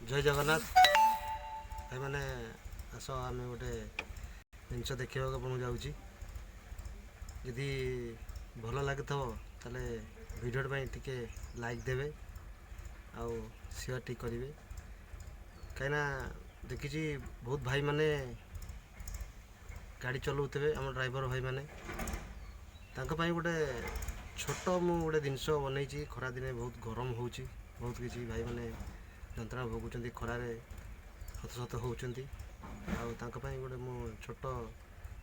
ଜୟ ଜଗନ୍ନାଥ ଭାଇମାନେ। ଆସ, ଆମେ ଗୋଟେ ଜିନିଷ ଦେଖିବାକୁ ଆପଣଙ୍କୁ ଯାଉଛି। ଯଦି ଭଲ ଲାଗୁଥିବ, ତାହେଲେ ଭିଡ଼ିଓ ପାଇଁ ଟିକେ ଲାଇକ୍ ଦେବେ ଆଉ ସେୟାର ଟିକେ କରିବେ। କାହିଁକିନା ଦେଖିଛି ବହୁତ ଭାଇମାନେ ଗାଡ଼ି ଚଲାଉଥିବେ, ଆମ ଡ୍ରାଇଭର ଭାଇମାନେ, ତାଙ୍କ ପାଇଁ ଗୋଟେ ଛୋଟ ମୁଁ ଗୋଟେ ଜିନିଷ ବନେଇଛି। ଖରାଦିନେ ବହୁତ ଗରମ ହେଉଛି, ବହୁତ କିଛି ଭାଇମାନେ ଯନ୍ତ୍ରଣା ଭୋଗୁଛନ୍ତି, ଖରାରେ ହତସତ ହେଉଛନ୍ତି। ଆଉ ତାଙ୍କ ପାଇଁ ଗୋଟେ ମୁଁ ଛୋଟ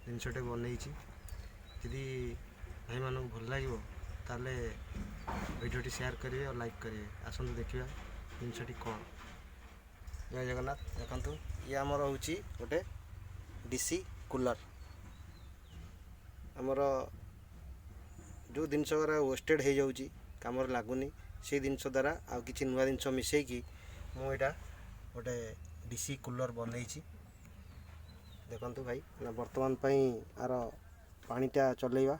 ଜିନିଷଟେ ବନେଇଛି। ଯଦି ଭାଇମାନଙ୍କୁ ଭଲ ଲାଗିବ, ତାହେଲେ ଭିଡ଼ିଓଟି ସେୟାର କରିବେ ଆଉ ଲାଇକ୍ କରିବେ। ଆସନ୍ତୁ ଦେଖିବା ଜିନିଷଟି କ'ଣ। ଜୟ ଜଗନ୍ନାଥ। ଦେଖନ୍ତୁ, ଇଏ ଆମର ହେଉଛି ଗୋଟେ ଡିସି କୁଲର୍। ଆମର ଯେଉଁ ଜିନିଷ ଗୁଡ଼ା ୱେଷ୍ଟେଡ଼ ହେଇଯାଉଛି, କାମରେ ଲାଗୁନି, ସେଇ ଜିନିଷ ଦ୍ୱାରା ଆଉ କିଛି ନୂଆ ଜିନିଷ ମିଶାଇକି ମୁଁ ଏଇଟା ଗୋଟେ ଡିସି କୁଲର୍ ବନେଇଛି। ଦେଖନ୍ତୁ ଭାଇ ନା, ବର୍ତ୍ତମାନ ପାଇଁ ଆର ପାଣିଟା ଚଲେଇବା,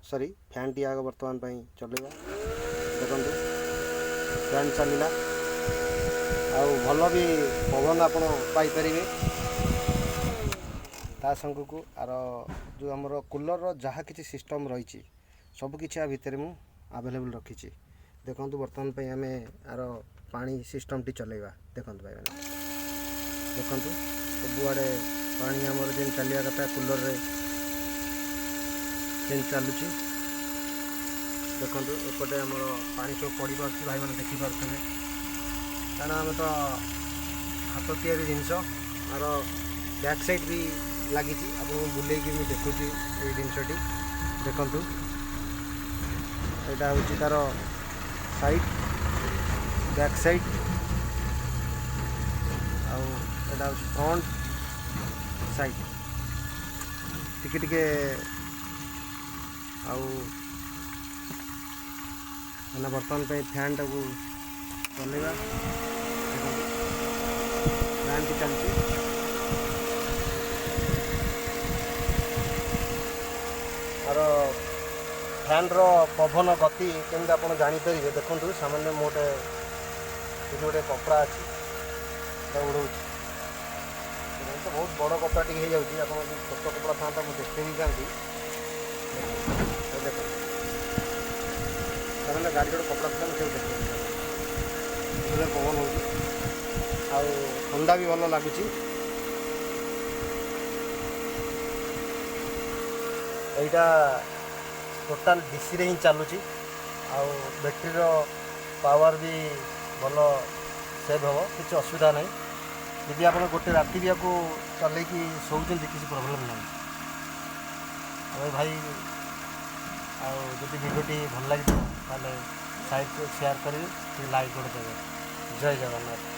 ସରି, ଫ୍ୟାନ୍ଟି ଆଗ ବର୍ତ୍ତମାନ ପାଇଁ ଚଲେଇବା। ଦେଖନ୍ତୁ, ଫ୍ୟାନ୍ ଚାଲିଲା ଆଉ ଭଲ ବି ପବନ ଆପଣ ପାଇପାରିବେ। ତା ସାଙ୍ଗକୁ ଆର ଯେଉଁ ଆମର କୁଲର୍ର ଯାହା କିଛି ସିଷ୍ଟମ୍ ରହିଛି, ସବୁକିଛି ଆ ଭିତରେ ମୁଁ ଆଭେଲେବୁଲ୍ ରଖିଛି। ଦେଖନ୍ତୁ, ବର୍ତ୍ତମାନ ପାଇଁ ଆମେ ଆର ପାଣି ସିଷ୍ଟମ୍ଟି ଚଲେଇବା। ଦେଖନ୍ତୁ ଭାଇମାନେ, ଦେଖନ୍ତୁ, ସବୁଆଡ଼େ ପାଣି ଆମର ଯେମିତି ଚାଲିବା କଥା କୁଲର୍ରେ ସେମିତି ଚାଲୁଛି। ଦେଖନ୍ତୁ, ଏପଟେ ଆମର ପାଣି ସବୁ ପଡ଼ିପାରୁଛି, ଭାଇମାନେ ଦେଖିପାରୁଥିବେ। କାରଣ ଆମେ ତ ହାତ ତିଆରି ଜିନିଷ। ଆର ବ୍ୟାକ୍ ସାଇଡ଼୍ ବି ଲାଗିଛି। ଆପଣଙ୍କୁ ବୁଲେଇକି ମୁଁ ଦେଖୁଛି ଏଇ ଜିନିଷଟି। ଦେଖନ୍ତୁ, ଏଇଟା ହେଉଛି ତା'ର ସାଇଡ଼୍, ବ୍ୟାକ୍ ସାଇଡ଼୍, ଆଉ ଏଇଟା ହେଉଛି ଫ୍ରଣ୍ଟ ସାଇଡ଼୍। ଟିକେ ଟିକେ ଆଉ ମାନେ ବର୍ତ୍ତମାନ ପାଇଁ ଫ୍ୟାନ୍ଟାକୁ ଚଲେଇବା। ଦେଖନ୍ତୁ, ଫ୍ୟାନ୍ଟି ଚାଲିଛି। ଆର ଫ୍ୟାନ୍ର ପବନ ଗତି କେମିତି ଆପଣ ଜାଣିପାରିବେ? ଦେଖନ୍ତୁ, ସାମାନ୍ୟ ମୁଁ ଗୋଟେ ଏଠି ଗୋଟେ କପଡ଼ା ଅଛି, ଏଟା ଉଡ଼ଉଛି। ତ ବହୁତ ବଡ଼ କପଡ଼ା ଟିକେ ହେଇଯାଉଛି। ଆପଣ ଯଦି ଛୋଟ କପଡ଼ା ଥାନ୍ତା, ମୁଁ ଦେଖେଇ ଦେଇଥାନ୍ତି। ଦେଖନ୍ତୁ, ତାହେଲେ ଗାଡ଼ି ଗୋଟେ କପଡ଼ା ଥିଲା, ମୁଁ ସବୁ ଦେଖେଇ ଦେଇଥାନ୍ତି। ପବନ ହେଉଛି ଆଉ ଥଣ୍ଡା ବି ଭଲ ଲାଗୁଛି। ଏଇଟା ଟୋଟାଲ୍ ଡିସିରେ ହିଁ ଚାଲୁଛି ଆଉ ବ୍ୟାଟେରୀର ପାୱାର ବି ଭଲ ସେଭ୍ ହେବ, କିଛି ଅସୁବିଧା ନାହିଁ। ଯଦି ଆପଣ ଗୋଟେ ରାତି ବି ୟାକୁ ଚଲେଇକି ଶୋଉଛନ୍ତି, କିଛି ପ୍ରୋବ୍ଲେମ୍ ନାହିଁ। ଆଉ ଭାଇ, ଆଉ ଯଦି ଭିଡ଼ିଓଟି ଭଲ ଲାଗିଥିବ, ତାହେଲେ ସାଇଡ଼୍ ସେୟାର କରିବେ, ଟିକେ ଲାଇକ୍ ଗୋଟେ ଦେବେ। ଜୟ ଜଗନ୍ନାଥ।